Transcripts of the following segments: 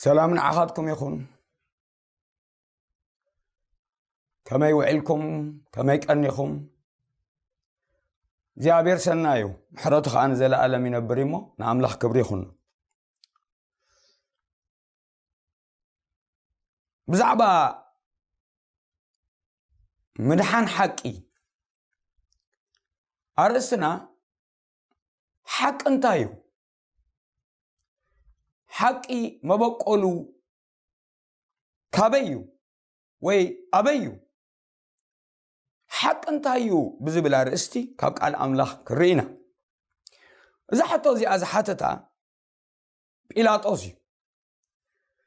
ሰላም ንዓኻትኩም ይኹን። ከመይ ውዒልኩም? ከመይ ቀኒኹም? እግዚኣብሔር ሰናዩ፣ ምሕረቱ ኸኣ ንዘለኣለም ይነብር እሞ፣ ንኣምላኽ ክብሪ ይኹን። ብዛዕባ ምድሓን ሓቂ ኣርእስትና፣ ሓቂ እንታይ እዩ? ሓቂ መበቆሉ ካበይ እዩ ወይ ኣበይ እዩ? ሓቂ እንታይ እዩ ብዝብል ኣርእስቲ ካብ ቃል ኣምላኽ ክርኢ ኢና። እዛ ሕቶ እዚኣ ዝሓተታ ጲላጦስ እዩ።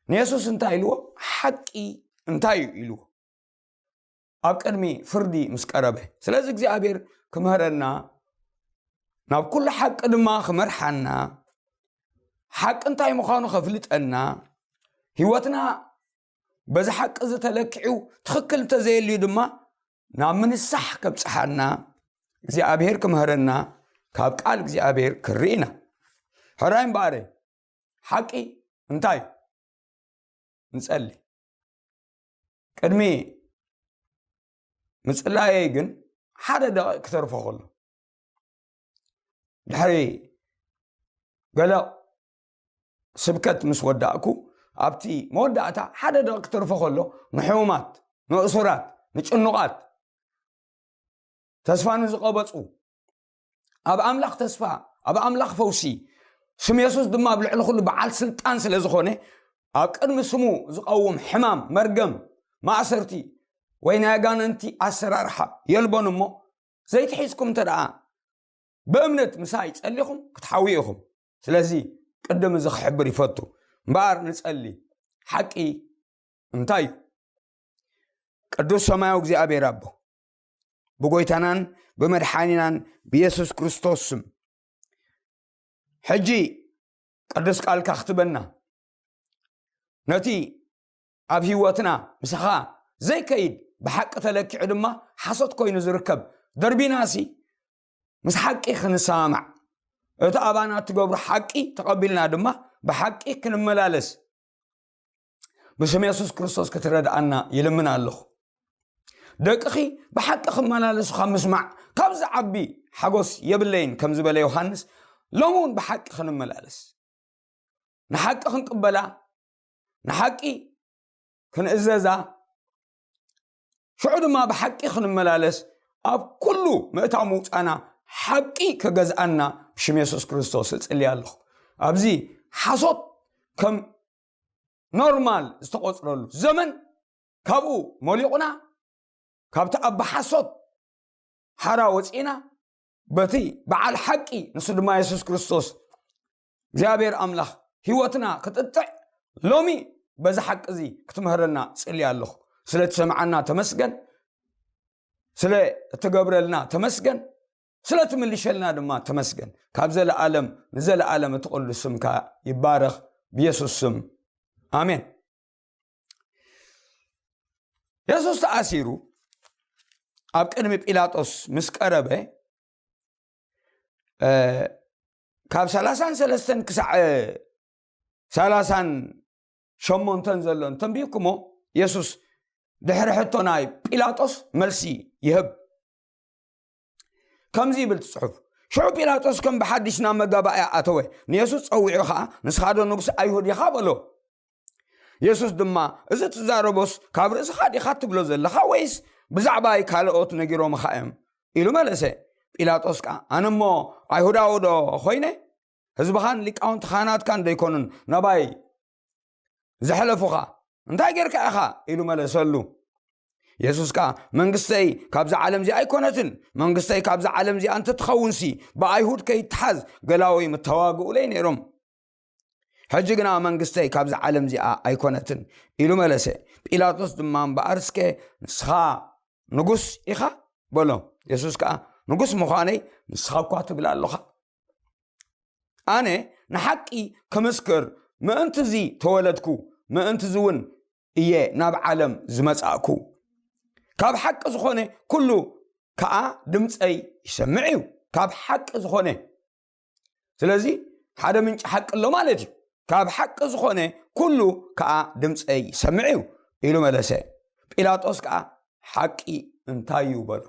ንየሱስ እንታይ ኢልዎ? ሓቂ እንታይ እዩ ኢልዎ? ኣብ ቅድሚ ፍርዲ ምስ ቀረበ። ስለዚ እግዚኣብሔር ክምህረና፣ ናብ ኩሉ ሓቂ ድማ ክመርሓና፣ ሓቂ እንታይ ምዃኑ ከፍልጠና፣ ህይወትና በዚ ሓቂ እዚ ተለኪዑ ትኽክል እንተዘየልዩ ድማ ናብ ምንሳሕ ከብጽሓና እግዚኣብሔር ክምህረና ካብ ቃል እግዚኣብሔር ክርኢ ኢና። ሕራይ እምበኣረ፣ ሓቂ እንታይ? ንጸሊ። ቅድሚ ምጽላየይ ግን ሓደ ደቂቕ ክተርፎ ከሎ፣ ድሕሪ ገለ ስብከት ምስ ወዳእኩ፣ ኣብቲ መወዳእታ ሓደ ደቂቕ ክተርፎ ከሎ፣ ንሕሙማት፣ ንእሱራት፣ ንጭኑቓት፣ ተስፋ ንዝቐበጹ፣ ኣብ ኣምላኽ ተስፋ፣ ኣብ ኣምላኽ ፈውሲ፣ ስም የሱስ ድማ ኣብ ልዕሊ ኩሉ በዓል ስልጣን ስለ ዝኾነ፣ ኣብ ቅድሚ ስሙ ዝቐውም ሕማም፣ መርገም፣ ማእሰርቲ ወይ ናይ ኣጋንንቲ ኣሰራርሓ የልቦን እሞ፣ ዘይትሒዝኩም እንተ ደኣ ብእምነት ምሳይ ጸሊኹም ክትሓውዩ ኢኹም። ስለዚ ቅድም እዚ ክሕብር ይፈቱ። እምበኣር ንጸሊ። ሓቂ እንታይ እዩ? ቅዱስ ሰማያዊ እግዚኣብሔር ኣቦ፣ ብጎይታናን ብመድሓኒናን ብየሱስ ክርስቶስ ስም፣ ሕጂ ቅዱስ ቃልካ ክትበና፣ ነቲ ኣብ ህይወትና ምሳኻ ዘይከይድ፣ ብሓቂ ተለኪዑ ድማ ሓሶት ኮይኑ ዝርከብ ደርቢናሲ፣ ምስ ሓቂ ክንሰማማዕ፣ እቲ ኣባና እትገብሮ ሓቂ ተቐቢልና ድማ ብሓቂ ክንመላለስ፣ ብስም የሱስ ክርስቶስ ክትረድኣና ይልምን ኣለኹ። ደቅኺ ብሓቂ ክመላለሱ ካብ ምስማዕ ካብ ዝዓቢ ሓጎስ የብለይን፣ ከም ዝበለ ዮሃንስ፣ ሎሚ እውን ብሓቂ ክንመላለስ፣ ንሓቂ ክንቅበላ፣ ንሓቂ ክንእዘዛ፣ ሽዑ ድማ ብሓቂ ክንመላለስ፣ ኣብ ኩሉ ምእታው ምውጻና ሓቂ ክገዝኣና ብሽም የሱስ ክርስቶስ እጽሊ ኣለኹ። ኣብዚ ሓሶት ከም ኖርማል ዝተቖጽረሉ ዘመን ካብኡ ሞሊቑና፣ ካብቲ ኣብ ብሓሶት ሓራ ወጺእና፣ በቲ በዓል ሓቂ ንሱ ድማ የሱስ ክርስቶስ እግዚኣብሔር ኣምላኽ ህይወትና ክጥጥዕ ሎሚ በዚ ሓቂ እዚ ክትምህረና ጽሊ ኣለኹ። ስለ ትሰምዓና ተመስገን። ስለ እትገብረልና ተመስገን። ስለ ትምልሸልና ድማ ተመስገን። ካብ ዘለኣለም ንዘለኣለም እቲ ቅዱስ ስምካ ይባረኽ። ብየሱስ ስም ኣሜን። የሱስ ተኣሲሩ ኣብ ቅድሚ ጲላጦስ ምስ ቀረበ፣ እ፣ ካብ ሰላሳን ሰለስተን ክሳዕ ሰላሳን ሸሞንተን ዘሎ እንተንቢብኩሞ፣ የሱስ ድሕሪ ሕቶ ናይ ጲላጦስ መልሲ ይህብ። ከምዚ ይብል እቲ ጽሑፍ፣ ሽዑ ጲላጦስ ከም ብሓድሽ ናብ መጋባእያ ኣተወ፣ ንየሱስ ጸዊዑ ኸኣ፣ "ንስኻ ዶ ንጉስ ኣይሁድ ኢኻ?" በሎ። የሱስ ድማ፣ "እዚ ትዛረቦስ ካብ ርእስኻ ዲኻ ትብሎ ዘለኻ፣ ወይስ ብዛዕባይ ካልኦት ነጊሮምኻ እዮም?" ኢሉ መለሰ። ጲላጦስ ከኣ፣ "ኣነ እሞ ኣይሁዳዊ ዶ ኾይነ? ህዝብኻን ሊቃውንቲ ካህናትካን ዶ ኣይኮኑን ናባይ ዘሕለፉኻ? እንታይ ጌርካ ኢኻ?" ኢሉ መለሰሉ። የሱስ ከኣ፣ "መንግስተይ ካብዛ ዓለም እዚኣ ኣይኮነትን። መንግስተይ ካብዛ ዓለም እዚኣ እንተትኸውንሲ፣ ብኣይሁድ ከይትሓዝ ገላዊ ምተዋግኡለይ ነይሮም። ሕጂ ግና መንግስተይ ካብዛ ዓለም እዚኣ ኣይኮነትን" ኢሉ መለሰ። ጲላጦስ ድማ፣ "እምበኣር እስከ ንስኻ ንጉስ ኢኻ?" በሎ። የሱስ ከኣ፣ "ንጉስ ምዃነይ ንስኻ እኳ ትብል ኣሎኻ። ኣነ ንሓቂ ክምስክር ምእንቲ እዚ ተወለድኩ፣ ምእንቲ እዚ እውን እየ ናብ ዓለም ዝመጻእኩ። ካብ ሓቂ ዝኾነ ኩሉ ከኣ ድምጸይ ይሰምዕ እዩ።" ካብ ሓቂ ዝኾነ። ስለዚ ሓደ ምንጪ ሓቂ ኣሎ ማለት እዩ። ካብ ሓቂ ዝኾነ ኩሉ ከኣ ድምፀይ ይሰምዕ እዩ ኢሉ መለሰ። ጲላጦስ ከኣ ሓቂ እንታይ እዩ በሎ።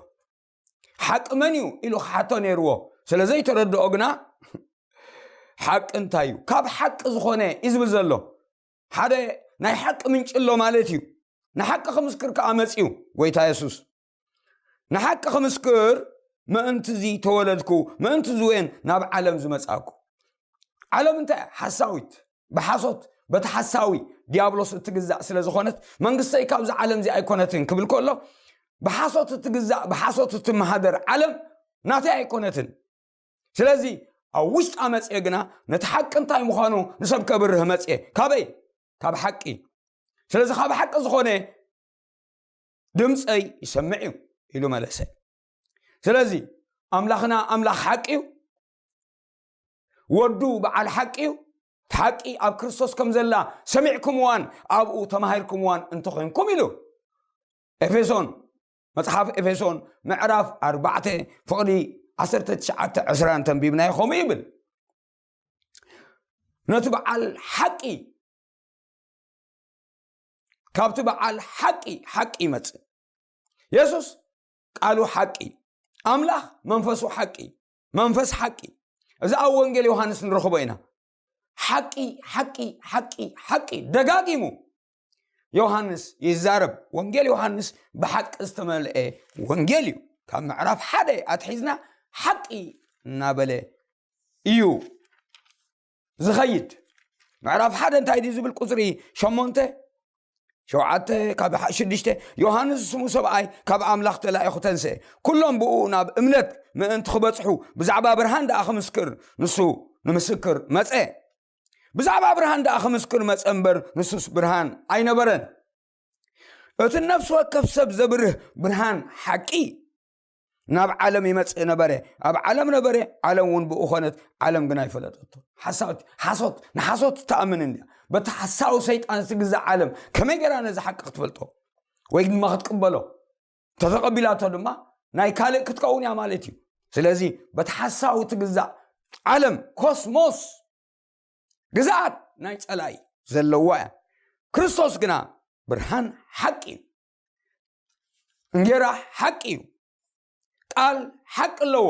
ሓቂ መን እዩ ኢሉ ክሓቶ ነይርዎ። ስለ ዘይተረድኦ ግና ሓቂ እንታይ እዩ፣ ካብ ሓቂ ዝኾነ እዩ ዝብል ዘሎ። ሓደ ናይ ሓቂ ምንጭ ኣሎ ማለት እዩ። ንሓቂ ክምስክር ከኣ መጽኡ ጎይታ የሱስ። ንሓቂ ክምስክር ምእንቲ እዚ ተወለድኩ፣ ምእንቲ እዚ እውን ናብ ዓለም ዝመጻእኩ። ዓለም እንታይ እያ? ሓሳዊት፣ ብሓሶት በቲ ሓሳዊ ዲያብሎስ እትግዛእ ስለ ዝኾነት፣ መንግስተይ ካብዚ ዓለም እዚ ኣይኮነትን ክብል ከሎ፣ ብሓሶት እትግዛእ፣ ብሓሶት እትመሃደር ዓለም ናተይ ኣይኮነትን። ስለዚ ኣብ ውሽጣ መጽኤ ግና ነቲ ሓቂ እንታይ ምዃኑ ንሰብ ከብርህ መጽኤ። ካበይ? ካብ ሓቂ። ስለዚ ካብ ሓቂ ዝኾነ ድምፀይ ይሰምዕ እዩ ኢሉ መለሰ። ስለዚ ኣምላኽና ኣምላኽ ሓቂ እዩ፣ ወዱ በዓል ሓቂ እዩ። እቲ ሓቂ ኣብ ክርስቶስ ከም ዘላ ሰሚዕኩምዋን ኣብኡ ተማሂርኩምዋን እንተኾይንኩም ኢሉ። ኤፌሶን፣ መጽሓፍ ኤፌሶን ምዕራፍ ኣርባዕተ ፍቕዲ ዓሰርተ ትሽዓተ ዕስራን ተንቢብናዮ ከምኡ ይብል። ነቲ በዓል ሓቂ፣ ካብቲ በዓል ሓቂ ሓቂ ይመጽእ። የሱስ ቃሉ ሓቂ፣ ኣምላኽ መንፈሱ ሓቂ፣ መንፈስ ሓቂ። እዚ ኣብ ወንጌል ዮሃንስ ንረኽቦ ኢና። ሓቂ፣ ሓቂ፣ ሓቂ፣ ሓቂ ደጋጊሙ ዮሃንስ ይዛረብ። ወንጌል ዮሃንስ ብሓቂ ዝተመልአ ወንጌል እዩ። ካብ ምዕራፍ ሓደ ኣትሒዝና ሓቂ እናበለ እዩ ዝኸይድ። ምዕራፍ ሓደ እንታይ ድዩ ዝብል? ቁፅሪ ሸሞንተ፣ ሸውዓተ፣ ካብ ሓ- ሽዱሽተ፣ ዮሃንስ ስሙ ሰብኣይ ካብ ኣምላኽ ተላኢኹ ተንስአ። ኩሎም ብኡ ናብ እምነት ምእንቲ ክበጽሑ ብዛዕባ ብርሃን ደኣ ክምስክር ንሱ ንምስክር መጸ። ብዛዕባ ብርሃን ደኣ ክምስክር መጸ እምበር ንሱስ ብርሃን ኣይነበረን። እቲ ነፍሲ ወከፍ ሰብ ዘብርህ ብርሃን ሓቂ ናብ ዓለም ይመጽእ ነበረ። ኣብ ዓለም ነበረ፣ ዓለም እውን ብኡ ኾነት፣ ዓለም ግን ኣይፈለጠቶ። ሓሳት፣ ሓሶት፣ ንሓሶት ትኣምን እንድያ። በቲ ሓሳዊ ሰይጣን ዝግዛእ ዓለም ከመይ ገይራ ነዚ ሓቂ ክትፈልጦ ወይ ድማ ክትቅበሎ? ተተቐቢላቶ ድማ ናይ ካልእ ክትከውን እያ ማለት እዩ። ስለዚ በቲ ሓሳዊ ትግዛእ ዓለም፣ ኮስሞስ፣ ግዝኣት ናይ ጸላኢ ዘለዋ እያ። ክርስቶስ ግና ብርሃን ሓቂ እዩ። እንጌራ ሓቂ እዩ። ቃል ሓቂ ኣለዎ።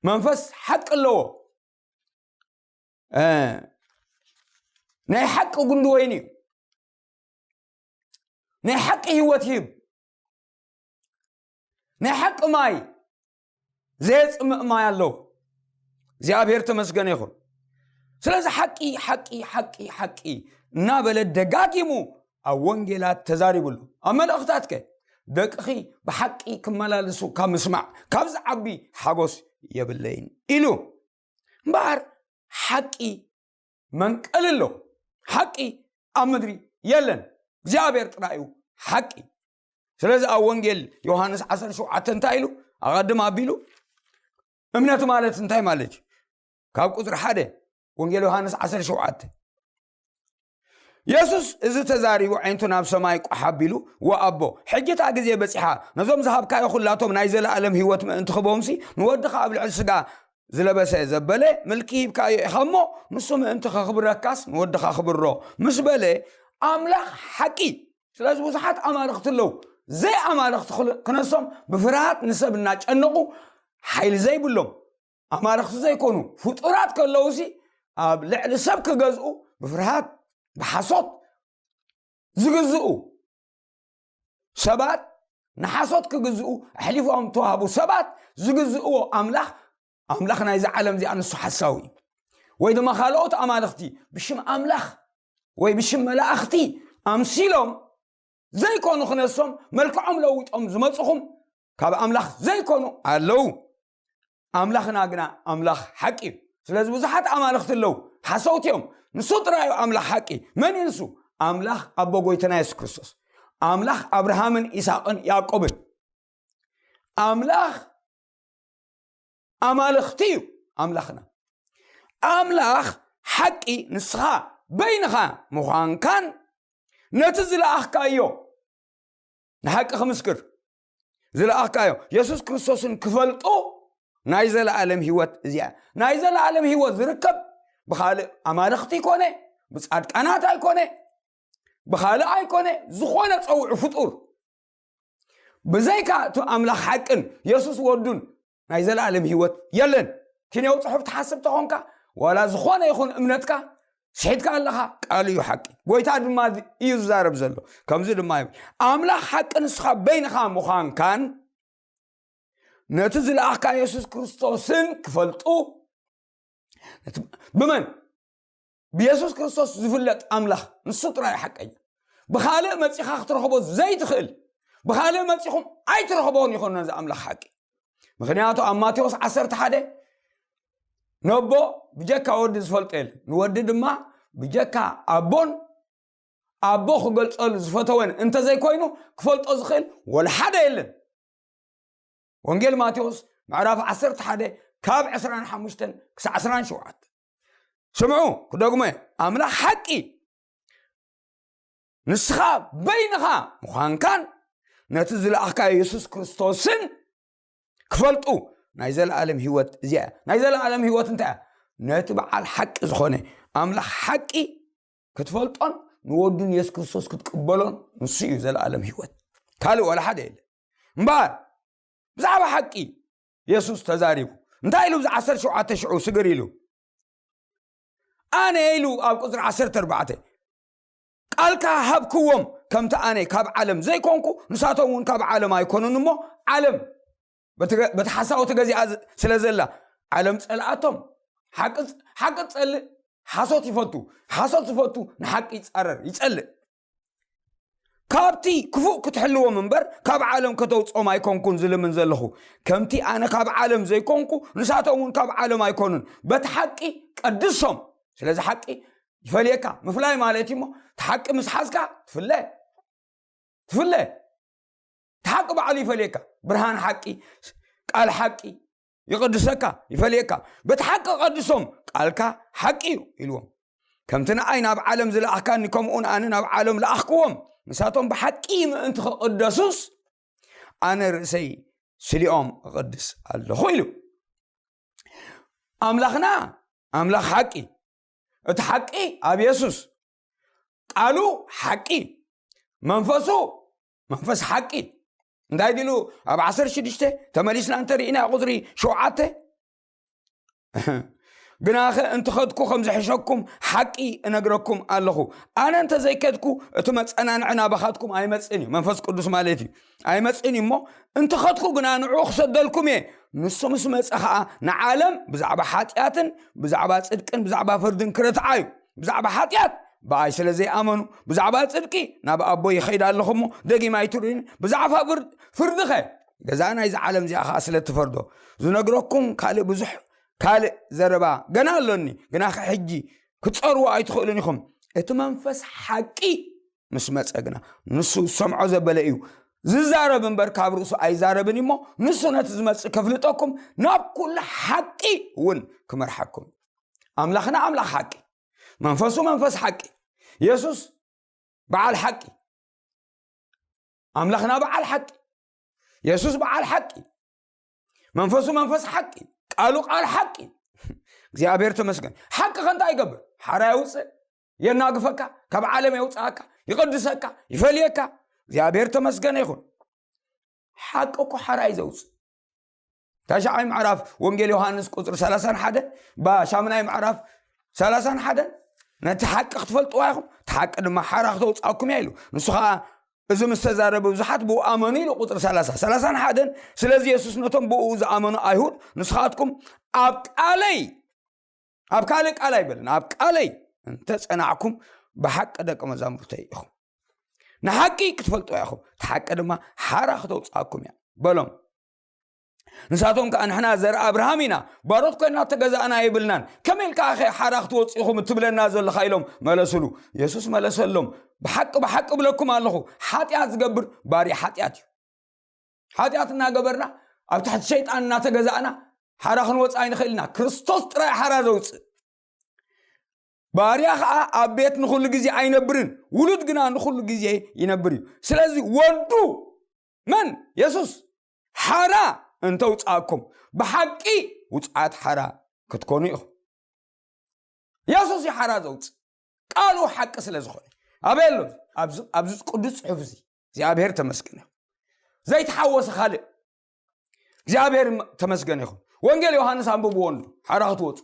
መንፈስ ሓቂ ኣለዎ። እ፣ ናይ ሓቂ ጉንዲ ወይኒ እዩ። ናይ ሓቂ ህይወት ይህብ። ናይ ሓቂ ማይ ዘየጽምእ ማይ ኣለዎ። እግዚኣብሔር ተመስገነ ይኹን። ስለዚ ሓቂ፣ ሓቂ፣ ሓቂ፣ ሓቂ እናበለ ደጋጊሙ ኣብ ወንጌላት ተዛሪቡሉ። ኣብ መልእኽታትከ ደቅኺ ብሓቂ ክመላለሱ ካብ ምስማዕ ካብ ዝዓቢ ሓጎስ የብለይን ኢሉ። እምበኣር ሓቂ መንቀሊ ኣሎ። ሓቂ ኣብ ምድሪ የለን። እግዚኣብሔር ጥራይ እዩ ሓቂ። ስለዚ ኣብ ወንጌል ዮሃንስ ዓሰርተ ሸውዓተ እንታይ ኢሉ? ኣቐድም ኣቢሉ እምነት ማለት እንታይ ማለት እዩ? ካብ ቁፅሪ ሓደ ወንጌል ዮሃንስ ዓሰርተ ሸውዓተ። የሱስ እዚ ተዛሪቡ ዓይንቱ ናብ ሰማይ ቋሕ ኣቢሉ፣ "ወኣቦ፣ ሕጂ እታ ግዜ በጺሓ፣ ነዞም ዝሃብካዮ ኩላቶም ናይ ዘለኣለም ህይወት ምእንቲ ክህቦምሲ፣ ንወድኻ ኣብ ልዕሊ ስጋ ዝለበሰ ዘበለ ምልኪ ሂብካዮ ኢኻ እሞ፣ ንሱ ምእንቲ ከኽብረካስ ንወድኻ ክብሮ" ምስ በለ፣ ኣምላኽ ሓቂ። ስለዚ ብዙሓት ኣማልኽቲ ኣለዉ። ዘይኣማልኽቲ ክል- ክነሶም ብፍርሃት ንሰብ እናጨነቑ ሓይሊ ዘይብሎም ኣማልኽቲ ዘይኮኑ ፍጡራት ከለዉሲ ኣብ ልዕሊ ሰብ ክገዝኡ ብፍርሃት ብሓሶት ዝግዝኡ ሰባት ንሓሶት ክግዝኡ ኣሕሊፎም ተዋህቡ ሰባት ዝግዝእዎ ኣምላኽ ኣምላኽ ናይዚ ዓለም እዚኣ ንሱ ሓሳዊ እዩ። ወይ ድማ ካልኦት ኣማልኽቲ ብሽም ኣምላኽ ወይ ብሽም መላእኽቲ ኣምሲሎም ዘይኮኑ ክነሶም መልክዖም ለዊጦም ዝመፅኹም ካብ ኣምላኽ ዘይኮኑ ኣለዉ። ኣምላኽና ግና ኣምላኽ ሓቂ እዩ። ስለዚ ብዙሓት ኣማልኽቲ ኣለዉ፣ ሓሰውቲ እዮም። ንሱ ጥራይ እዩ ኣምላኽ ሓቂ። መን እዩ ንሱ? ኣምላኽ ኣቦ ጎይታና የሱስ ክርስቶስ፣ ኣምላኽ ኣብርሃምን ይስሐቅን ያዕቆብን፣ ኣምላኽ ኣማልኽቲ እዩ ኣምላኽና። ኣምላኽ ሓቂ ንስኻ በይንኻ ምዃንካን ነቲ ዝለኣኽካዮ ንሓቂ ክምስክር ዝለኣኽካዮ የሱስ ክርስቶስን ክፈልጡ ናይ ዘለኣለም ህይወት እዚኣ። ናይ ዘለኣለም ህይወት ዝርከብ ብኻልእ ኣማልኽቲ ኣይኮነ፣ ብጻድቃናት ኣይኮነ፣ ብኻልእ ኣይኮነ፣ ዝኾነ ጸውዑ ፍጡር ብዘይካ እቲ ኣምላኽ ሓቅን የሱስ ወዱን ናይ ዘለኣለም ህይወት የለን። ክንየው ጽሑፍ ትሓስብ ተኾንካ፣ ዋላ ዝኾነ ይኹን እምነትካ ስሒትካ ኣለኻ። ቃሉ እዩ ሓቂ። ጎይታ ድማ እዩ ዝዛረብ ዘሎ። ከምዚ ድማ ይብል፣ ኣምላኽ ሓቂ ንስኻ በይንኻ ምዃንካን ነቲ ዝለኣኽካ የሱስ ክርስቶስን ክፈልጡ፣ ነቲ ብመን? ብየሱስ ክርስቶስ ዝፍለጥ ኣምላኽ ንሱ ጥራይ ሓቀኛ። ብኻልእ መጺኻ ክትረኽቦ ዘይትኽእል፣ ብኻልእ መጺኹም ኣይትረኽቦን ይኹን ነዚ ኣምላኽ ሓቂ። ምኽንያቱ ኣብ ማቴዎስ ዓሰርተ ሓደ፣ ነቦ ብጀካ ወዲ ዝፈልጦ የለን፣ ንወዲ ድማ ብጀካ ኣቦን ኣቦ ክገልጸሉ ዝፈተወን እንተዘይኮይኑ ክፈልጦ ዝኽእል ወላ ሓደ የለን። ወንጌል ማቴዎስ ምዕራፍ ዓሰርተ ሓደ ካብ ዕስራን ሓሙሽተን ክሳዕ ዕስራን ሸውዓተ። ስምዑ፣ ክደግሞ እየ። ኣምላኽ ሓቂ ንስኻ በይንኻ ምዃንካን ነቲ ዝለኣኽካ የሱስ ክርስቶስን ክፈልጡ ናይ ዘለኣለም ህይወት እዚኣ እያ። ናይ ዘለኣለም ህይወት እንታይ እያ? ነቲ በዓል ሓቂ ዝኾነ ኣምላኽ ሓቂ ክትፈልጦን ንወዱ ንየሱስ ክርስቶስ ክትቅበሎን፣ ንሱ እዩ ዘለኣለም ህይወት። ካልእ ዋላ ሓደ የለ። እምበኣር ብዛዕባ ሓቂ የሱስ ተዛሪቡ እንታይ ኢሉ? ብዛ ዓሰርተ ሸውዓተ ሽዑ ስግር ኢሉ፣ ኣነ ኢሉ ኣብ ቁፅሪ ዓሰርተ ኣርባዕተ፣ ቃልካ ሃብክዎም፣ ከምቲ ኣነ ካብ ዓለም ዘይኮንኩ ንሳቶም እውን ካብ ዓለም ኣይኮኑን እሞ ዓለም በቲ ሓሳዊ ተገዚኣ ስለ ዘላ ዓለም ጸልኣቶም። ሓቂ ሓቂ ጸልእ ሓሶት ይፈቱ፣ ሓሶት ዝፈቱ ንሓቂ ይጻረር ይጸልእ። ካብቲ ክፉእ ክትሕልዎም እምበር ካብ ዓለም ከተውፅኦም ኣይኮንኩን ዝልምን ዘለኹ። ከምቲ ኣነ ካብ ዓለም ዘይኮንኩ ንሳቶም እውን ካብ ዓለም ኣይኮኑን። በቲ ሓቂ ቀድሶም። ስለዚ ሓቂ ይፈልየካ። ምፍላይ ማለት እዩ እሞ እቲ ሓቂ ምስ ሓዝካ ትፍለ ትፍለ እቲ ሓቂ ባዕሉ ይፈልየካ። ብርሃን ሓቂ፣ ቃል ሓቂ ይቕድሰካ፣ ይፈልየካ። በቲ ሓቂ ቀድሶም፣ ቃልካ ሓቂ እዩ ኢልዎም። ከምቲ ንኣይ ናብ ዓለም ዝለኣኽካኒ ከምኡ ንኣነ ናብ ዓለም ለኣኽክዎም፣ ንሳቶም ብሓቂ ምእንቲ ክቕደሱስ ኣነ ርእሰይ ስሊኦም እቕድስ ኣለኹ ኢሉ። ኣምላኽና ኣምላኽ ሓቂ፣ እቲ ሓቂ ኣብ የሱስ፣ ቃሉ ሓቂ፣ መንፈሱ መንፈስ ሓቂ። እንታይ ዲሉ ኣብ ዓሰርተ ሽዱሽተ ተመሊስና እንተርኢና ቁፅሪ ሸውዓተ፣ ግናኸ እንትኸድኩ ከም ዝሕሸኩም ሓቂ እነግረኩም ኣለኹ። ኣነ እንተዘይከድኩ እቲ መጸናንዒ ናባኻትኩም ኣይመጽእን እዩ፣ መንፈስ ቅዱስ ማለት እዩ፣ ኣይመጽእን እዩ። እሞ እንተኸድኩ ግና ንዕኡ ክሰደልኩም እየ። ንሱ ምስ መጸ ኸዓ ንዓለም ብዛዕባ ሓጢኣትን ብዛዕባ ጽድቅን ብዛዕባ ፍርድን ክረትዓ እዩ። ብዛዕባ ሓጢኣት ብኣይ ስለ ዘይኣመኑ፣ ብዛዕባ ጽድቂ ናብ ኣቦ ይኸይድ ኣለኹ እሞ ደጊም ኣይትርእዩኒ። ብዛዕባ ፍርድ- ፍርድኸ ገዛ ናይዚ ዓለም እዚኣ ኸዓ ስለ እትፈርዶ ዝነግረኩም ካልእ ብዙሕ ካልእ ዘረባ ገና ኣሎኒ፣ ግናኸ ሕጂ ክትጸርዎ ኣይትኽእሉን ኢኹም። እቲ መንፈስ ሓቂ ምስ መጸ ግና ንሱ ዝሰምዖ ዘበለ እዩ ዝዛረብ እምበር ካብ ርእሱ ኣይዛረብን እዩ እሞ ንሱ ነቲ ዝመጽእ ከፍልጠኩም ናብ ኩሉ ሓቂ እውን ክመርሓኩም። ኣምላኽና ኣምላኽ ሓቂ፣ መንፈሱ መንፈስ ሓቂ፣ የሱስ በዓል ሓቂ፣ ኣምላኽና በዓል ሓቂ፣ የሱስ በዓል ሓቂ፣ መንፈሱ መንፈስ ሓቂ፣ ቃሉ ቃል ሓቂ። እግዚኣብሔር ተመስገን። ሓቂ ከ እንታይ ይገብር? ሓራ የውፅእ፣ የናግፈካ፣ ካብ ዓለም የውፅኣካ፣ ይቕድሰካ፣ ይፈልየካ። እግዚኣብሔር ተመስገን ይኹን። ሓቂ እኮ ሓራ እዩ ዘውፅእ። ታሽዓይ ምዕራፍ ወንጌል ዮሃንስ ቁፅሪ ሰላሳን ሓደን፣ ባ ሻምናይ ምዕራፍ ሰላሳን ሓደን፣ ነቲ ሓቂ ክትፈልጥዋ ኢኹም፣ እቲ ሓቂ ድማ ሓራ ክተውፅኣኩም እያ ኢሉ። ንሱ ኸዓ እዚ ምስ ተዛረበ ብዙሓት ብኡ ኣመኑ ኢሉ። ቁፅሪ ሰላሳ፣ ሰላሳን ሓደን፣ ስለዚ የሱስ ነቶም ብኡ ዝኣመኑ ኣይሁድ፣ ንስኻትኩም ኣብ ቃለይ፣ ኣብ ካልእ ቃል ኣይበልን፣ ኣብ ቃለይ እንተጸናዕኩም ብሓቂ ደቂ መዛሙርተይ ኢኹም። ንሓቂ ክትፈልጡ ኢኹም፣ እቲ ሓቂ ድማ ሓራ ክተውፅኣኩም እያ በሎም። ንሳቶም ከኣ ንሕና ዘርኢ ኣብርሃም ኢና፣ ባሮት ኮይና ተገዛእና የብልናን፣ ከመይ ኢልካ ኸ ሓራ ክትወፁ ኢኹም እትብለና ዘለኻ ኢሎም መለሱሉ። የሱስ መለሰሎም፣ ብሓቂ ብሓቂ እብለኩም ኣለኹ፣ ሓጢኣት ዝገብር ባርያ ሓጢኣት እዩ። ሓጢኣት እናገበርና ኣብ ትሕቲ ሸይጣን እናተገዛእና ሓራ ክንወፅእ ኣይንኽእል ኢና። ክርስቶስ ጥራይ ሓራ ዘውፅእ። ባርያ ኸዓ ኣብ ቤት ንኹሉ ግዜ ኣይነብርን፣ ውሉድ ግና ንኹሉ ግዜ ይነብር እዩ። ስለዚ ወዱ መን? የሱስ ሓራ እንተውፅኣኩም ብሓቂ ውፅዓት ሓራ ክትኮኑ ኢኹም። የሱስ እዩ ሓራ ዘውፅእ፣ ቃሉ ሓቂ ስለ ዝኾነ። ኣበይ ኣሎ? ኣብዚ ኣብዚ ቅዱስ ፅሑፍ እዚ። እግዚኣብሔር ተመስገን ይኹን። ዘይተሓወሰ ካልእ። እግዚኣብሔር ተመስገን ይኹን። ወንጌል ዮሃንስ ኣንብብዎ እንዶ ሓራ ክትወፁ።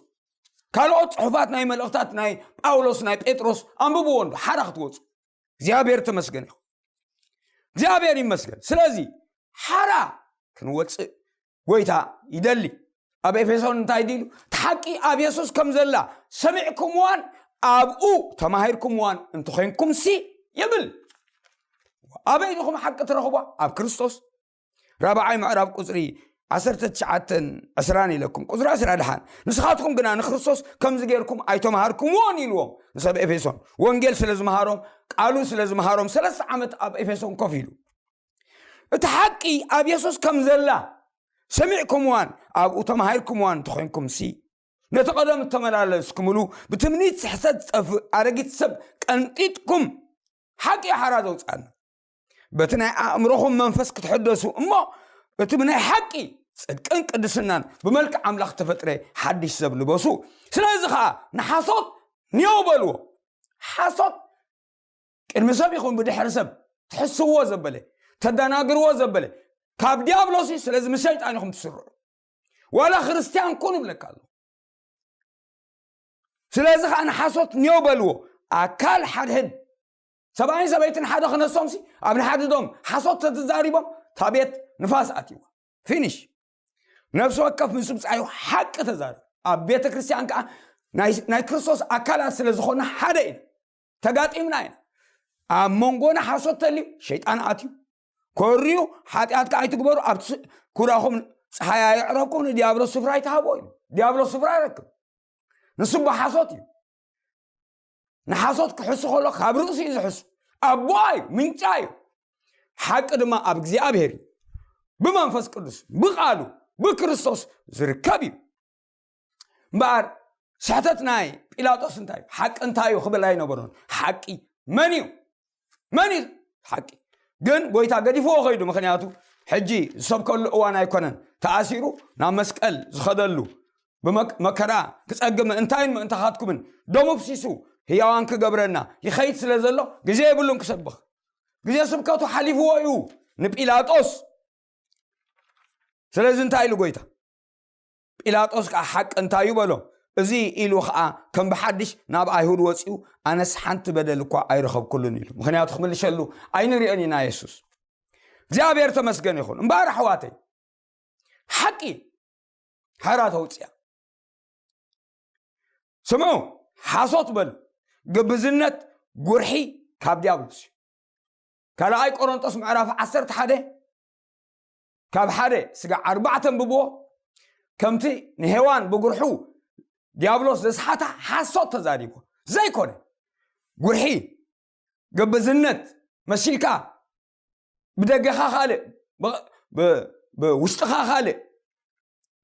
ካልኦት ፅሑፋት ናይ መልእኽታት ናይ ጳውሎስ ናይ ጴጥሮስ ኣንብብዎ እንዶ ሓራ ክትወፁ። እግዚኣብሔር ተመስገን ይኹን። እግዚኣብሔር ይመስገን። ስለዚ ሓራ ክንወፅእ ጎይታ ይደሊ። ኣብ ኤፌሶን እንታይ ዲሉ? እቲ ሓቂ ኣብ የሱስ ከም ዘላ ሰሚዕኩምዋን ኣብኡ ተማሂርኩምዋን እንተኾይንኩም ሲ ይብል። ኣበይ ኢኹም ሓቂ ትረኽቧ? ኣብ ክርስቶስ። ራብዓይ ምዕራፍ ቁፅሪ ዓሰርተ ትሽዓተን ዕስራን ኢለኩም፣ ቁፅሪ ዕስራ ድሓን፣ ንስኻትኩም ግና ንክርስቶስ ከምዚ ጌርኩም ኣይተምሃርኩምዎን ኢልዎም። ንሰብ ኤፌሶን ወንጌል ስለ ዝመሃሮም፣ ቃሉ ስለ ዝመሃሮም፣ ሰለስተ ዓመት ኣብ ኤፌሶን ኮፍ ኢሉ። እቲ ሓቂ ኣብ የሱስ ከም ዘላ ሰሚዕኩምዋን ኣብኡ ተማሂርኩምዋን እንተኾይንኩም ሲ፣ ነቲ ቀደም እተመላለስኩምሉ ብትምኒት ስሕተት ዝጠፍእ ኣረጊት ሰብ ቀንጢጥኩም፣ ሓቂ ሓራ ዘውፅኣና። በቲ ናይ ኣእምሮኹም መንፈስ ክትሕደሱ እሞ፣ እቲ ብናይ ሓቂ ጽድቅን ቅድስናን ብመልክዕ ኣምላኽ ተፈጥረ ሓድሽ ሰብ ልበሱ። ስለዚ ኸኣ ንሓሶት ኔው በልዎ። ሓሶት ቅድሚ ሰብ ይኹን ብድሕሪ ሰብ ትሕስዎ ዘበለ፣ ተደናግርዎ ዘበለ፣ ካብ ዲያብሎስ እዩ። ስለዚ ምስ ሰይጣን ኢኹም ትስርዑ። ዋላ ክርስትያን ኩን ይብለካ ኣሎ። ስለዚ ኸዓ ንሓሶት ኔው በልዎ። ኣካል ሓድሕድ ሰብኣይን ሰበይትን ሓደ ክነሶምሲ ኣብ ንሓድዶም ሓሶት ተተዛሪቦም፣ እታ ቤት ንፋስ ኣትይዋ። ፊኒሽ። ነፍሲ ወከፍ ምስ ብጻዩ ሓቂ ተዛረብ። ኣብ ቤተ ክርስቲያን ከዓ ናይ ናይ ክርስቶስ ኣካላት ስለ ዝኾና ሓደ ኢና፣ ተጋጢምና ኢና። ኣብ መንጎና ሓሶት ተልዩ ሸይጣን ኣትዩ፣ ኮርዩ፣ ሓጢኣት ከዓ ኣይትግበሩ፣ ኣብ ስ- ኩራኹም ፀሓይ ኣየዕረብኩም፣ ንዲያብሎስ ስፍራ ኣይትሃቦ እዩ። ዲያብሎስ ስፍራ ኣይረክብ። ንሱ ብሓሶት እዩ። ንሓሶት ክሕሱ ከሎ ካብ ርእሱ እዩ ዝሕሱ። ኣቦኣ እዩ፣ ምንጫ እዩ። ሓቂ ድማ ኣብ እግዚኣብሔር እዩ። ብመንፈስ ቅዱስ ብቃሉ ብክርስቶስ ዝርከብ እዩ። እምበኣር ስሕተት ናይ ጲላጦስ እንታይ እዩ? ሓቂ እንታይ እዩ ክብል ኣይነበሮን። ሓቂ መን እዩ? መን እዩ ሓቂ? ግን ጎይታ ገዲፍዎ ኸይዱ። ምኽንያቱ ሕጂ ዝሰብከሉ እዋን ኣይኮነን። ተኣሲሩ ናብ መስቀል ዝኸደሉ፣ ብመክ- መከራ ክጸግም፣ እንታይን ምእንታኻትኩምን ደሙ ፍሲሱ ህያዋን ክገብረና ይኸይድ ስለ ዘሎ፣ ግዜ የብሉን ክሰብኽ። ግዜ ስብከቱ ሓሊፍዎ እዩ ንጲላጦስ። ስለዚ እንታይ ኢሉ ጎይታ? ጲላጦስ ከዓ ሓቂ እንታይ እዩ በሎ። እዚ ኢሉ ከዓ ከም ብሓድሽ ናብ ኣይሁድ ወፂኡ፣ ኣነስ ሓንቲ በደል እኳ ኣይረኸብኩሉን ኢሉ። ምኽንያቱ ክምልሸሉ ኣይንሪኦን ኢና የሱስ። እግዚኣብሔር ተመስገን ይኹን። እምበኣር ኣሕዋተይ፣ ሓቂ ሓራ ተውፅያ። ስምዑ፣ ሓሶት በል፣ ግብዝነት፣ ጉርሒ ካብ ዲያብሎስ እዩ። ካልኣይ ቆሮንጦስ ምዕራፍ ዓሰርተ ሓደ ካብ ሓደ ስጋዕ ኣርባዕተ ኣንብብዎ። ከምቲ ንሄዋን ብጉርሑ ዲያብሎስ ዘስሓታ ሓሶት ተዛሪቦ ዘይኮነ፣ ጉርሒ፣ ግብዝነት መሲልካ፣ ብደገኻ ካልእ፣ ብ- ብ- ብውሽጥኻ ካልእ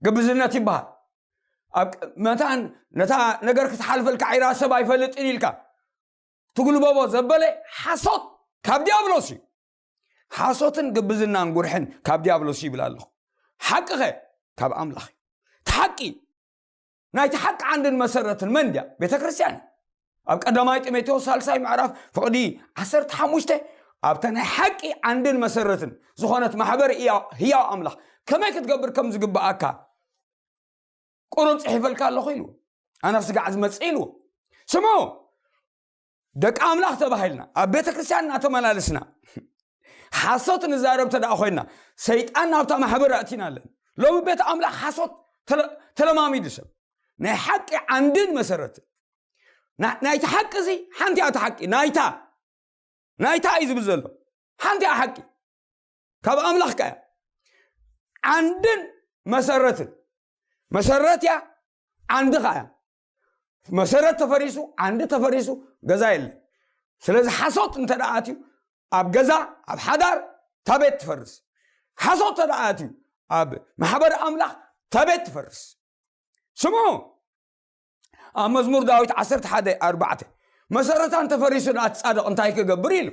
ግብዝነት ይበሃል። ኣብ ቅ- መታን ነታ ነገር ክትሓልፈልካ ዒራ ሰብ ኣይፈልጥን ኢልካ ትጉልበቦ ዘበለ ሓሶት ካብ ዲያብሎስ እዩ። ሓሶትን ግብዝናን ጉርሕን ካብ ዲያብሎስ ይብል ኣለኹ። ሓቂ ኸ ካብ ኣምላኽ እዩ። እቲ ሓቂ፣ ናይቲ ሓቂ ዓንድን መሰረትን መን ድያ? ቤተ ክርስቲያን። ኣብ ቀዳማይ ጢሞቴዎስ ሳልሳይ ምዕራፍ ፍቕዲ ዓሰርተ ሓሙሽተ፣ ኣብታ ናይ ሓቂ ዓንድን መሰረትን ዝኾነት ማሕበር እያ ህያው ኣምላኽ ከመይ ክትገብር ከም ዝግብኣካ ቁሩብ ጽሒፈልካ ኣለኹ ኢልዎ። ኣነ ስጋዕ ዝመጽእ ኢልዎ። ስምዑ፣ ደቂ ኣምላኽ ተባሂልና ኣብ ቤተ ክርስቲያን እናተመላለስና ሓሶት ንዛረብ ተደኣ ኮይና፣ ሰይጣን ናብታ ማሕበር ኣእቲና ኣለን። ሎሚ ቤት ኣምላኽ ሓሶት ተለ- ተለማሚዱ ሰብ። ናይ ሓቂ ዓንድን መሰረትን። ና- ናይቲ ሓቂ እዚ ሓንቲ እያ፣ እቲ ሓቂ ናይታ ናይታ እዩ ዝብል ዘሎ። ሓንቲ እያ ሓቂ፣ ካብ ኣምላኽ ከ እያ። ዓንድን መሰረትን። መሰረት እያ፣ ዓንዲ ከ እያ። መሰረት ተፈሪሱ፣ ዓንዲ ተፈሪሱ፣ ገዛ የለን። ስለዚ ሓሶት እንተ ደኣ ኣትዩ ኣብ ገዛ፣ ኣብ ሓዳር፣ እታ ቤት ትፈርስ። ሓሶት እንተ ደኣ ኣትዩ ኣብ ማሕበር ኣምላኽ፣ እታ ቤት ትፈርስ። ስምዑ፣ ኣብ መዝሙር ዳዊት ዓሰርተ ሓደ ኣርባዕተ፣ መሰረታ እንተፈሪሱ ደኣ እቲ ጻድቕ እንታይ ክገብር ኢሉ?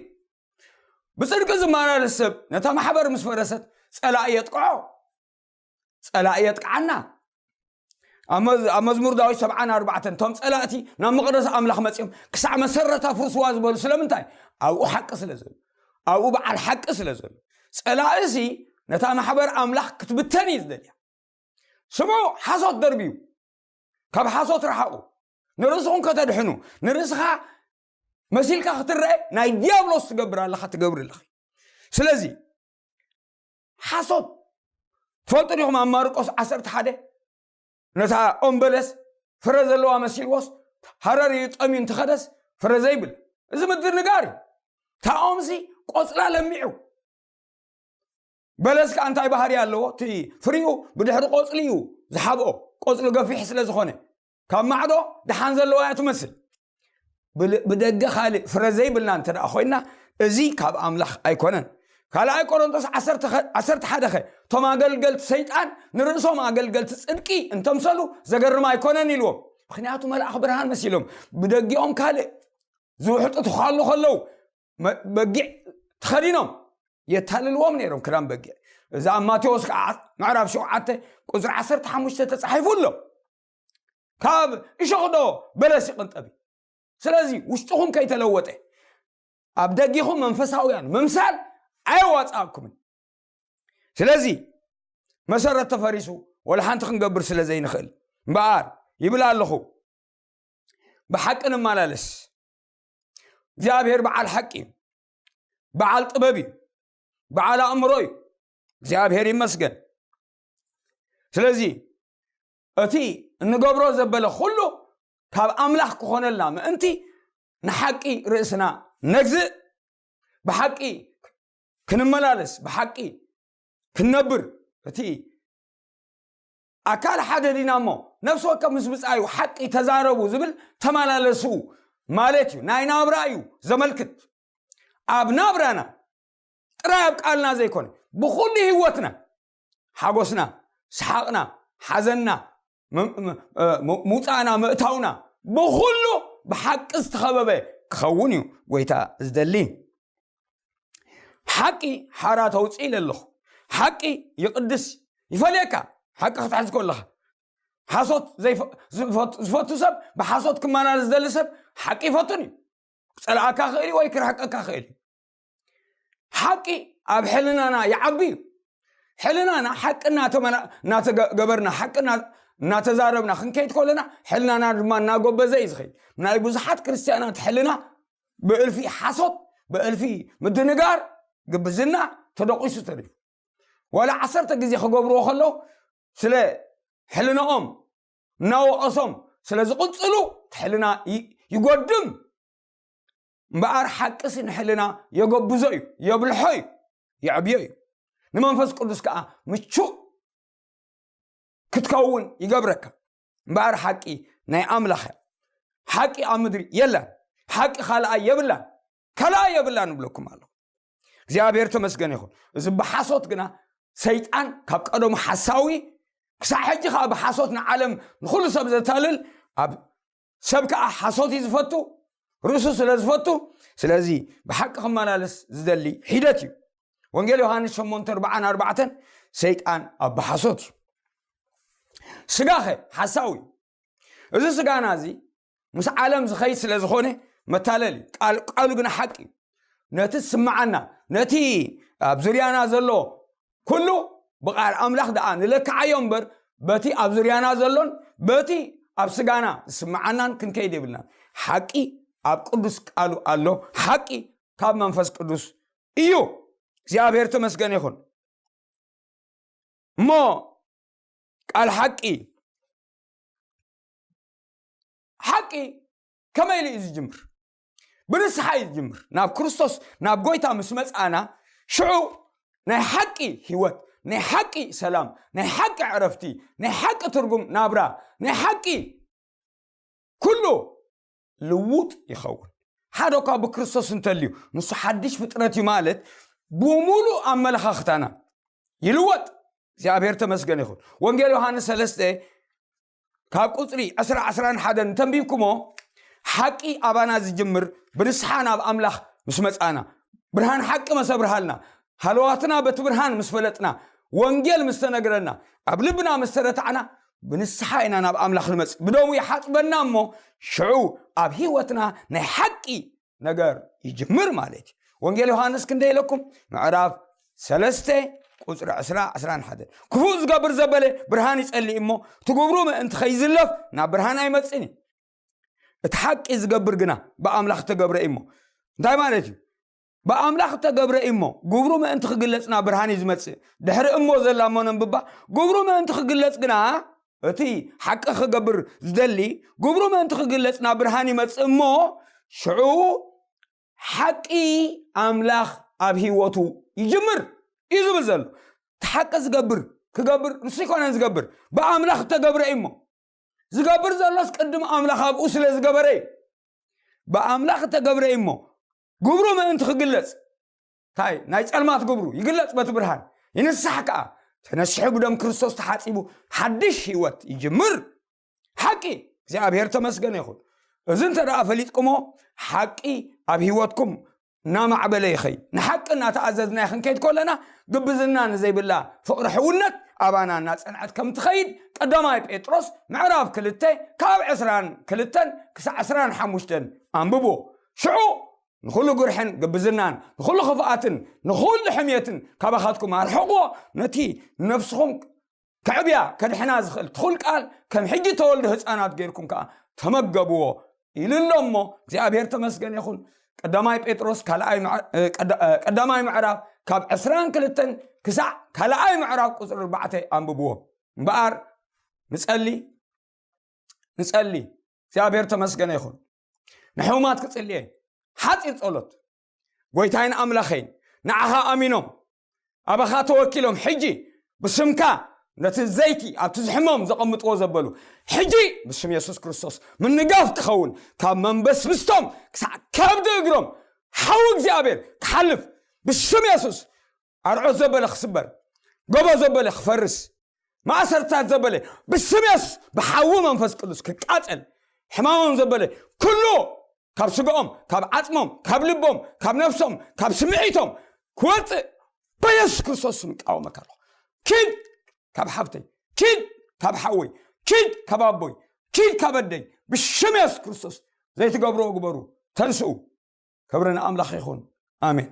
ብጽድቂ ዝመላለስ ሰብ ነታ ማሕበር ምስ ፈረሰት ጸላኢ የጥቅዖ። ጸላኢ የጥቅዓና። ኣብ መዝ- ኣብ መዝሙር ዳዊት ሰብዓን ኣርባዕተን፣ እቶም ጸላእቲ ናብ መቕደስ ኣምላኽ መጺኦም ክሳዕ መሰረታ ፍርስዋ ዝበሉ ስለምንታይ? ኣብኡ ሓቂ ስለ ዘሎ፣ ኣብኡ በዓል ሓቂ ስለ ዘሎ። ጸላእሲ ነታ ማሕበር ኣምላኽ ክትብተን እዩ ዝደልያ። ስምዑ፣ ሓሶት ደርብዩ፣ ካብ ሓሶት ረሓቑ። ንርእስኹም ከተድሕኑ፣ ንርእስኻ መሲልካ ክትረአ ናይ ዲያብሎስ ትገብር ኣለኻ፣ ትገብር ኣለኺ። ስለዚ ሓሶት ትፈልጡ ዲኹም? ኣብ ማርቆስ ዓሰርተ ሓደ ነታ ኦም በለስ ፍረ ዘለዋ መሲልዎስ ሃረር እዩ፣ ጠምዩ እንትኸደስ ፍረ ዘይብል፣ እዚ ምድንጋር እዩ። እታ ኦምሲ ቆጽላ ለሚዑ፣ በለስ ከኣ እንታይ ባህሪ ኣለዎ? እቲ ፍሪኡ ብድሕሪ ቆጽሊ እዩ ዝሓብኦ። ቆጽሉ ገፊሕ ስለ ዝኾነ ካብ ማዕዶ ደሓን ዘለዋ እያ ትመስል። ብል- ብደገ ካልእ ፍረ ዘይብልና እንተ ደኣ ኮይና፣ እዚ ካብ ኣምላኽ ኣይኮነን። ካልኣይ ቆሮንቶስ ዓሰርተ ኸ- ዓሰርተ ሓደ ኸ፣ እቶም ኣገልገልቲ ሰይጣን ንርእሶም ኣገልገልቲ ጽድቂ እንተምሰሉ ዘገርም ኣይኮነን ኢልዎም። ምኽንያቱ መልኣኽ ብርሃን መሲሎም ብደጊኦም ካልእ ዝውሕጡ ትዃሉ ከለዉ መ- በጊዕ ተኸዲኖም የታልልዎም ነይሮም፣ ክዳን በጊዕ። እዚ ኣብ ማቴዎስ ከዓ ምዕራፍ ሸውዓተ ቁፅሪ ዓሰርተ ሓሙሽተ ተፃሒፉ ኣሎ። ካብ እሾኽዶ በለስ ይቕንጠብ? ስለዚ ውሽጥኹም ከይተለወጠ ኣብ ደጊኹም መንፈሳውያን ምምሳል ኣየዋፅኣኩምን። ስለዚ መሰረት ተፈሪሱ ወላ ሓንቲ ክንገብር ስለ ዘይንኽእል እምበኣር ይብል ኣለኹ፣ ብሓቂ ንመላለስ። እግዚኣብሔር በዓል ሓቂ እዩ፣ በዓል ጥበብ እዩ፣ በዓል ኣእምሮ እዩ። እግዚኣብሔር ይመስገን። ስለዚ እቲ እንገብሮ ዘበለ ኩሉ ካብ ኣምላኽ ክኾነልና ምእንቲ ንሓቂ ርእስና ነግዝእ፣ ብሓቂ ክንመላለስ፣ ብሓቂ ክንነብር። እቲ ኣካል ሓደ ዲና እሞ ነፍሲ ወከፍ ምስ ብጻዩ ሓቂ ተዛረቡ ዝብል ተመላለሱ ማለት እዩ። ናይ ናብራ እዩ ዘመልክት። ኣብ ናብራና ጥራይ ኣብ ቃልና ዘይኮነ ብኹሉ ህይወትና ሓጎስና፣ ሰሓቕና፣ ሓዘንና፣ ም- ም- እ- ም- ምውፃእና፣ ምእታውና ብኹሉ ብሓቂ ዝተኸበበ ክኸውን እዩ ጎይታ ዝደሊ። ሓቂ ሓራ ተውፅእ ኢለ ኣለኹ። ሓቂ ይቕድስ፣ ይፈልየካ። ሓቂ ክትሕዝ ከለኻ ሓሶት ዘይፈ- ዝፈቱ ዝፈቱ ሰብ፣ ብሓሶት ክመላለስ ዝደሊ ሰብ ሓቂ ይፈቱን እዩ። ክፀልኣካ ክእል እዩ ወይ ክርሕቀካ ክእል እዩ። ሓቂ ኣብ ሕልናና ይዓቢ እዩ። ሕልናና ሓቂ እናተመላ- እናተገበርና፣ ሓቂ እና- እናተዛረብና ክንከይድ ከለና፣ ሕልናና ድማ እናጎበዘ እዩ ዝኸይድ። ናይ ብዙሓት ክርስትያናት ሕልና ብእልፊ ሓሶት፣ ብእልፊ ምድንጋር፣ ግብዝና ተደቂሱ ተሪፉ። ዋላ ዓሰርተ ግዜ ክገብርዎ ከለዉ ስለ ሕልናኦም እናወቐሶም ስለ ዝቕጽሉ፣ እቲ ሕልና ይ- ይጎድም እምበኣር፣ ሓቅሲ ንሕልና የጎብዞ እዩ፣ የብልሖ እዩ፣ የዕብዮ እዩ። ንመንፈስ ቅዱስ ከዓ ምቹእ ክትከውን ይገብረካ። እምበኣር ሓቂ ናይ ኣምላኽ እያ። ሓቂ ኣብ ምድሪ የላን። ሓቂ ካልኣይ የብላን። ካልኣይ የብላን እብለኩም ኣለኹ። እግዚኣብሔር ተመስገን ይኹን። እዚ ብሓሶት ግና ሰይጣን ካብ ቀደሙ ሓሳዊ፣ ክሳዕ ሕጂ ከዓ ብሓሶት ንዓለም ንኹሉ ሰብ ዘታልል፣ ኣብ ሰብ ከዓ ሓሶት እዩ ዝፈቱ፣ ርእሱ ስለ ዝፈቱ። ስለዚ ብሓቂ ክመላለስ ዝደሊ ሒደት እዩ። ወንጌል ዮሃንስ ሸሞንተ ኣርባዓን ኣርባዕተን፣ ሰይጣን ኣብ ብሓሶት እዩ። ስጋኸ ሓሳዊ እዩ። እዚ ስጋና እዚ ምስ ዓለም ዝኸይድ ስለ ዝኾነ መታለል እዩ። ቃል- ቃሉ ግና ሓቂ እዩ። ነቲ ዝስምዓና፣ ነቲ ኣብ ዙርያና ዘሎ ኩሉ ብቓል ኣምላኽ ደኣ ንለክዓዮ እምበር፣ በቲ ኣብ ዙርያና ዘሎን በቲ ኣብ ስጋና ዝስምዓናን ክንከይድ የብልናን። ሓቂ ኣብ ቅዱስ ቃሉ ኣሎ። ሓቂ ካብ መንፈስ ቅዱስ እዩ። እግዚኣብሔር ተመስገን ይኹን። እሞ ቃል ሓቂ፣ ሓቂ ከመይ ኢሉ እዩ ዝጅምር? ብንስሓ እዩ ዝጅምር። ናብ ክርስቶስ፣ ናብ ጎይታ ምስ መጻና፣ ሽዑ ናይ ሓቂ ህይወት፣ ናይ ሓቂ ሰላም፣ ናይ ሓቂ ዕረፍቲ፣ ናይ ሓቂ ትርጉም ናብራ፣ ናይ ሓቂ ኩሉ ልውጥ ይኸውን። ሓደ እኳ ብክርስቶስ እንተልዩ፣ ንሱ ሓድሽ ፍጥረት እዩ ማለት፣ ብምሉእ ኣመለኻኽታና ይልወጥ። እግዚኣብሔር ተመስገን ይኹን። ወንጌል ዮሃንስ ሰለስተ ካብ ቁፅሪ ዕስራ፣ ዕስራን ሓደን እንተንቢብኩሞ፣ ሓቂ ኣባና ዝጅምር ብንስሓ ናብ ኣምላኽ ምስ መጻና፣ ብርሃን ሓቂ መሰ ብርሃልና፣ ሃለዋትና በቲ ብርሃን ምስ ፈለጥና፣ ወንጌል ምስ ተነግረና፣ ኣብ ልብና ምስ ተረታዕና፣ ብንስሓ ኢና ናብ ኣምላኽ ንመጽእ። ብደሙ ይሓጽበና እሞ ሽዑ ኣብ ህይወትና ናይ ሓቂ ነገር ይጅምር ማለት እዩ። ወንጌል ዮሃንስ ክንደ ኢለኩም? ምዕራፍ ሰለስተ ቁጽሪ ዕስራ፣ ዕስራን ሓደን። ክፉእ ዝገብር ዘበለ ብርሃን ይጸልእ እሞ ትግብሩ ምእንቲ ከይዝለፍ ናብ ብርሃን ኣይመጽእን እዩ። እቲ ሓቂ ዝገብር ግና ብኣምላኽ ተገብረ እሞ። እንታይ ማለት እዩ? ብኣምላኽ ተገብረ እሞ ግብሩ ምእንቲ ክግለጽ ናብ ብርሃን እዩ ዝመጽእ። ድሕሪ እሞ ዘላ እሞ ነንብባ። ግብሩ ምእንቲ ክግለጽ ግና እቲ ሓቂ ክገብር ዝደሊ ግብሩ ምእንቲ ክግለጽ ናብ ብርሃን ይመጽእ እሞ ሽዑ ሓቂ ኣምላኽ ኣብ ህይወቱ ይጅምር እዩ ዝብል ዘሎ። እቲ ሓቂ ዝገብር ክገብር ንሱ ይኮነን ዝገብር፣ ብኣምላኽ ተገብረ እዩ እሞ። ዝገብር ዘሎስ ቅድም ኣምላኽ ኣብኡ ስለ ዝገበረ እዩ። ብኣምላኽ ተገብረ እዩ እሞ ግብሩ ምእንቲ ክግለጽ፣ እንታይ ናይ ጸልማት ግብሩ ይግለጽ በቲ ብርሃን፣ ይንሳሕ ከኣ፣ ተነሲሑ ብደም ክርስቶስ ተሓጺቡ ሓድሽ ህይወት ይጅምር። ሓቂ እግዚኣብሔር ተመስገነ ይኹን። እዚ እንተ ደኣ ፈሊጥኩሞ ሓቂ ኣብ ህይወትኩም እናማዕበለ ይኸይድ። ንሓቂ እናተኣዘዝናዮ ክንከይድ ከለና ግብዝና ንዘይብላ ፍቕሪ ሕውነት ኣባና እናጸንዐት ከም ትኸይድ ቀዳማይ ጴጥሮስ ምዕራፍ ክልተ ካብ ዕስራን ክልተን ክሳዕ ዕስራን ሓሙሽተን ኣንብብዎ። ሽዑ ንኹሉ ጉርሕን ግብዝናን ንኹሉ ክፍኣትን ንኹሉ ሕምየትን ካባኻትኩም ኣርሕቕዎ። ነቲ ነፍስኹም ከዕብያ ከድሕና ዝኽእል ትኹል ቃል ከም ሕጂ ተወልዶ ህፃናት ጌርኩም ከዓ ተመገብዎ ኢሉ ኣሎ እሞ እግዚኣብሔር ተመስገን ይኹን። ቀዳማይ ጴጥሮስ ካልኣይ ምዕ- እ፣ ቀዳ- እ፣ ቀዳማይ ምዕራፍ ካብ ዕስራን ክልተን ክሳዕ ካልኣይ ምዕራፍ ቁፅሪ ኣርባዕተ ኣንብብዎ። እምበኣር ንፀሊ ንፀሊ እግዚኣብሔር ተመስገነ ይኹን። ንሕሙማት ክፅልየ ሓፂር ፀሎት። ጎይታይን ኣምላኸይን ንዓኻ ኣሚኖም ኣባኻ ተወኪሎም ሕጂ ብስምካ ነቲ ዘይቲ ኣብቲ ዝሕሞም ዘቐምጥዎ ዘበሉ ሕጂ ብስም የሱስ ክርስቶስ ምንጋፍ ክኸውን ካብ መንበስብስቶም ክሳዕ ከብዲ እግሮም ሓዊ እግዚኣብሔር ክሓልፍ ብስም የሱስ ኣርዖት ዘበለ ክስበር ጎቦ ዘበለ ክፈርስ ማእሰርታት ዘበለ ብስም የሱስ ብሓዊ መንፈስ ቅዱስ ክቃጸል ሕማሞም ዘበለ ኩሉ ካብ ስጋኦም ካብ ዓጽሞም ካብ ልቦም ካብ ነፍሶም ካብ ስምዒቶም ክወፅእ በየሱስ ክርስቶስ ስም እቃወመካ ኣለኹ። ኪድ ካብ ሓፍተይ ኪድ ካብ ሓወይ ኪድ ካብ ኣቦይ ኪድ ካብ ኣደይ ብሽም የሱስ ክርስቶስ ዘይትገብርዎ ግበሩ። ተንስኡ። ክብሪ ንኣምላኽ ይኹን። ኣሜን።